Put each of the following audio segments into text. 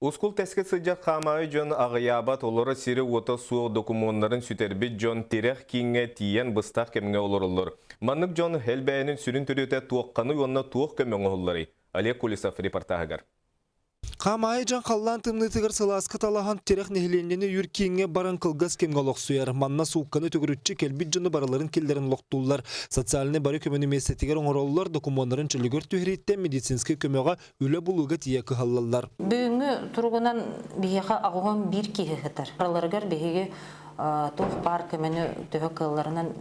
Ускул-тэскил сылдьар хаамаайы дьон аҕыйаабат, олоро сирэ-уота суох докумуоннарын сүтэрбит дьон тирэх кииҥҥэ тиийэн быстах кэмҥэ олороллор. Маннык дьон элбээһинин сүрүн төрүөтэ туохханый уонна туох көмө оҥоһулларый? Олег Колесов репортаһыгар. Хаамаайы дьон халлаан тымныытыгар сылааска талаһан тирэх нэһилиэнньэни өйүүр кииҥҥэ баран кылгас кэмҥэ олохсуйар. Манна суукканы төгүрүччү кэлбит дьону барыларын киллэрэн олохтууллар. Социальнай бары көмөнү миэстэтигэр оҥороллор, докумуоннарын чөлүгэр түһэрииттэн медицинскэй көмөҕө үлэ булууга тиийэ кыһаллаллар. Бүгүҥҥү туругунан биһиэхэ аҕыһын биир киһи сытар. Барыларыгар биһиги туох баар көмөнү төһө кыалларынан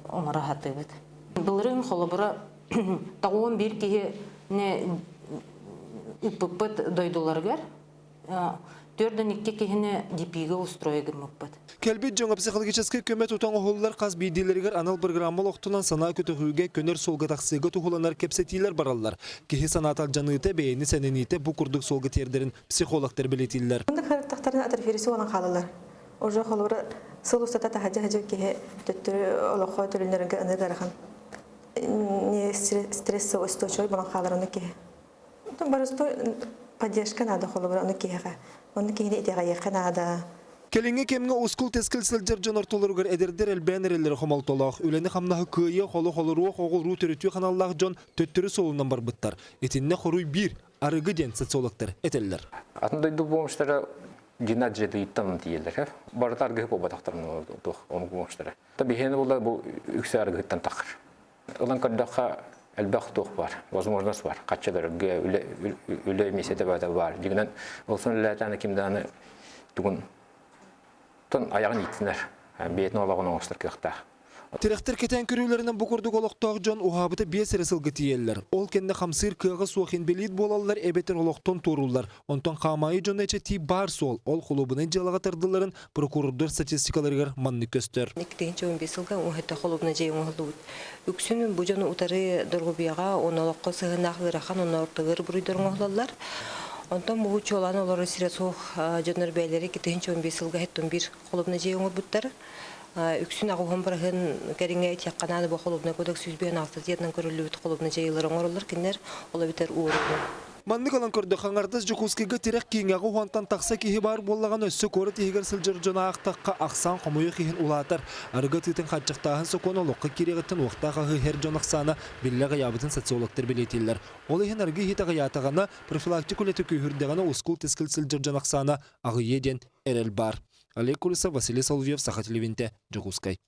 оҥоро сатыыбыт. Былырыын холобура 91 киһини ыппыппыт дойдуларыгар 42 киһини ДП-га устройа гыммыппыт. Кэлбит дьоҥо психологическай көмө тута оҥоһуллар хас биирдиилэригэр анал программа олохтонон санаа көтөҕүүгэ, көнөр суолга тахсыыга туһуланар кэпсэтиилэр бараллар. Киһи санаата алдьаныыта, бэйэни сэнэниитэ бу курдук суолга тиэрдэрин психологтар бэлиэтииллэр. Маннык харыттахтарына атрофирусы буолан хаалаллар. Уже холобура сыл устата таһырдьа сылдьар киһи төттөрү олоххо төлөнөргө ынык ыарахан. Не стрессоустойчивый буолан хаалар ону киһи. Боростуой поддержка наада холобура ону киһиэхэ. Онно киһини итэҕэйиэххэ наада. Кэлиҥҥи кэмҥэ ускул-тэскил сылдьар дьон ортолоругар эдэрдэр элбээн эрэллэрэ хомолтолоох. Үлэни-хамнаһы кыайыах, олох олоруох, оҕолоруу төрөтүөх аналлаах дьон төттөрү суолунан барбыттар. Итиннэ хоруй биир, арыгы диэн социологтар этэллэр. Атын дойду бомжтара Геннадий тиийэллэр. Барыта аргыһы буолбатахтарын туох омук бомжтара. Биһиэнэ буолла бу үксэ аргыһыттан таххар. Ылан көрдөххө, элбэх туох бар, возможность бар. Хаччаларга үлэ үлэ миэстэтэ баата бар. Дьигинэн олсон үлэлээтээн ким даҕаны тугун тон айаҕын ииттинэр, бэйэтин олоҕун оҥостор кыахтаах. Тирэхтэр кэтээн көрүүлэринэн бу курдук олохтоох дьон уһаабыта биэс эрэ сылга тиийэллэр. Ол кэннэ хамсыыр кыаҕа суох инбэлиит буолаллар эбэтэр олохтон туорууллар. Онтон хаамаайы дьону эчэтии баар суол. Ол холуобунай дьыалаҕа тардылларын прокурордар статистикаларыгар маннык көстөр. 2015 сылга уһата холуобунай дьайыы оҥоһуллубут. Үксүн бу дьону утары доруобуйаҕа уонна олоххо сыһыаннаах ыарахан уонна ортолор буруйдар оҥоһуллаллар. Онтон бу чуолаан олорор сирэ суох дьоннор бэйэлэрэ 2015 сылга 71 холуобунай дьайыы оҥорбуттар. Үксүн аҕыһын быраһын кэриҥэ этиэххэ наада бу холуобунай кодекс 156 диэтинэн көрүллүбүт холуобунай дьайыылары оҥороллор кинилэр ол эбэтэр уоруйу. Маннык ылан көрдөххө, аҥардас Дьокуускайга тирэх кииҥэҕэ уһуонтан тахса киһи баар буоллаҕына, өссө куорат иһигэр сылдьар дьон аахтахха, ахсаан хомойуох иһин улаатар. Арыгы атыытын хааччахтааһын сокуона олоххо киириэҕиттэн уохтаах аһы иһэр дьон ахсаана биллэ аҕыйаабытын социологтар бэлиэтииллэр. Ол иһин арыгы иһиитэ аҕыйаатаҕына, профилактика үлэтэ күүһүрдэҕинэ ускул-тэскил сылдьар дьон ахсаана аҕыйыа диэн эрэл баар. Олег Курсов, Василий Соловьев, Саха телевидениетэ, Дьокуускай.